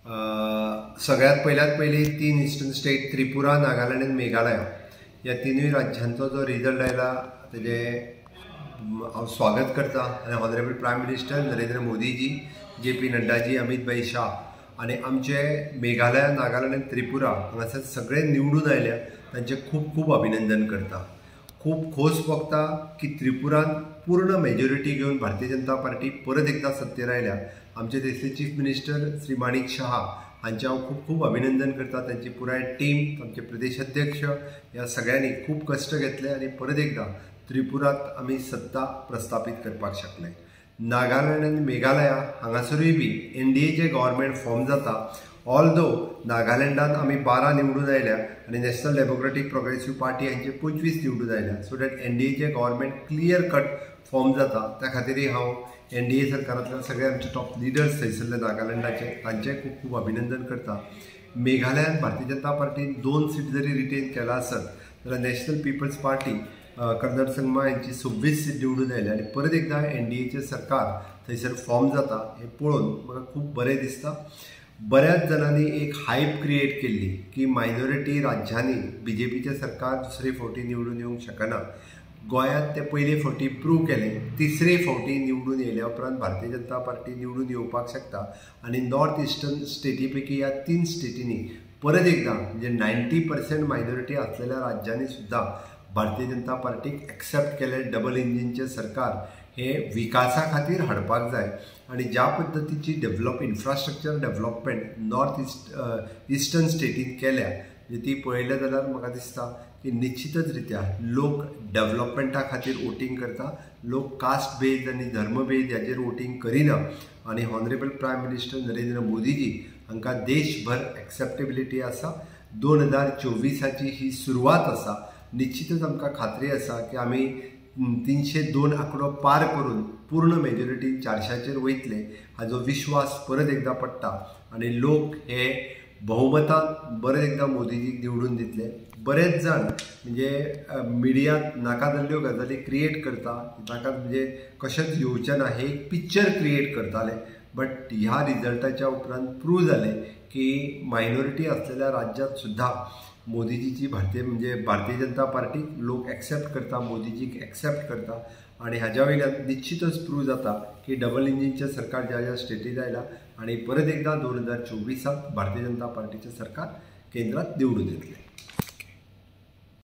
सगळ्यात पयल्यात पयली 3 eastern state Tripura, Nagaland आनी मेघालय ह्या तिनूय राज्यांचो जो रिजल्ट आयला तेजें हांव स्वागत करता आनी honourable prime minister Narendra Modiji, J P Naddaji, Amit bhai Shah आनी आमचे मेघालय, नागालँड आनी त्रिपुरा हांगासर सगळे निवडून आयल्या तांचें खूब खूब अभिनंदन करता. खूब खोस भोगता की त्रिपुरान पूर्ण मेजॉरिटी घेवन भारतीय जनता पार्टी परत एकदां सत्तेर आयल्या. आमचे देशचे चीफ मिनिस्टर श्री माणिक शहा हांचें हांव खूब खूब अभिनंदन करता. तांची पुराय टीम, आमचे प्रदेश अध्यक्ष ह्या सगळ्यांनी खूब कश्ट घेतले आनी परत एकदां त्रिपुरात आमी सत्ता प्रस्थापीत करपाक शकले. नागालँड आनी मेघालया हांगासरूय बी एनडीएचें गव्हर्मेंट फॉर्म जाता. ऑल्दो नागालँडान आमी 12 निवडून आयल्या आनी नॅशनल डेमोक्रेटीक प्रोग्रेसीव पार्टी हांचे 25 निवडून आयल्या. सो that एनडीएचें गव्हर्मेंट क्लियर कट फॉर्म जाता. त्या खातीरय हांव एनडीए सरकारांतल्या सगळे आमचे टॉप लिडर्स थंयसरले नागालँडाचे तांचें खूब खूब अभिनंदन करता. मेघालयान भारतीय जनता पार्टीन 2 सीट जरी रिटेन केला आसत जाल्यार national people's party Conrad Sangma हांची 26 सीट निवडून आयल्या आनी परत एकदां एनडीएचें सरकार थंयसर फॉर्म जाता हें पळोवन म्हाका खूब बरें दिसता. बऱ्याच जाणांनी एक हायप क्रिएट केल्ली की मायनॉरिटी राज्यांनी बीजेपीचें सरकार दुसरे फावटी निवडून येवंक शकना. गोंयांत ते पयले फावटी प्रूव केलें. तिसरे फावटी निवडून येयल्या उपरांत भारतीय जनता पार्टी निवडून येवपाक शकता आनी नॉर्थ इस्टर्न स्टेटी पैकी ह्या 3 स्टेटींनी परत एकदां म्हणजे 90% मायनॉरिटी आसलेल्या राज्यांनी सुद्दां भारतीय जनता पार्टीक एक्सेप्ट केलें. डबल इंजिनचें सरकार हे विकासा खातीर हाडपाक जाय आनी ज्या पद्दतीची develop infrastructure development north eastern स्टेटीन केल्या म्हणजे ती पळयलें जाल्यार म्हाका दिसता की निश्चितच रित्या लोक डेव्हलपमेंटा खातीर वोटींग करता. लोक कास्ट बेज आनी धर्म बेज हाजेर वोटींग करिना आनी honourable prime minister Narendra Modiji हांकां देशभर एक्सेप्टेबिलिटी आसा. 2024 ही सुरवात आसा. निश्चितच आमकां खात्री आसा की आमी 302 आंकडो पार करून पूर्ण मेजॉरिटी 400चेर वयतले हाजो विश्वास परत एकदां पडटा आनी लोक हे बहुमतान परत एकदां मोदीजीक निवडून दितले. बरेच जाण म्हणजे मिडियांत नाका जाल्ल्यो गजाली क्रिएट करता, नाका म्हणजे कशेंच येवचें ना हे एक पिक्चर क्रिएट करताले. बट ह्या रिजल्टाच्या उपरांत प्रूव जालें की मायनॉरिटी आसलेल्या राज्यांत सुद्दां मोदीजीची भारतीय जनता पार्टीक लोक एक्सेप्ट करता, मोदीजीक एक्सेप्ट करता आनी हाज्या वयल्यान निश्चितच प्रूव जाता की डबल इंजिनचें सरकार ज्या ज्या स्टेटीत आयलां आनी परत एकदां 2024 भारतीय जनता पार्टीचें सरकार केंद्रात निवडून येतलें.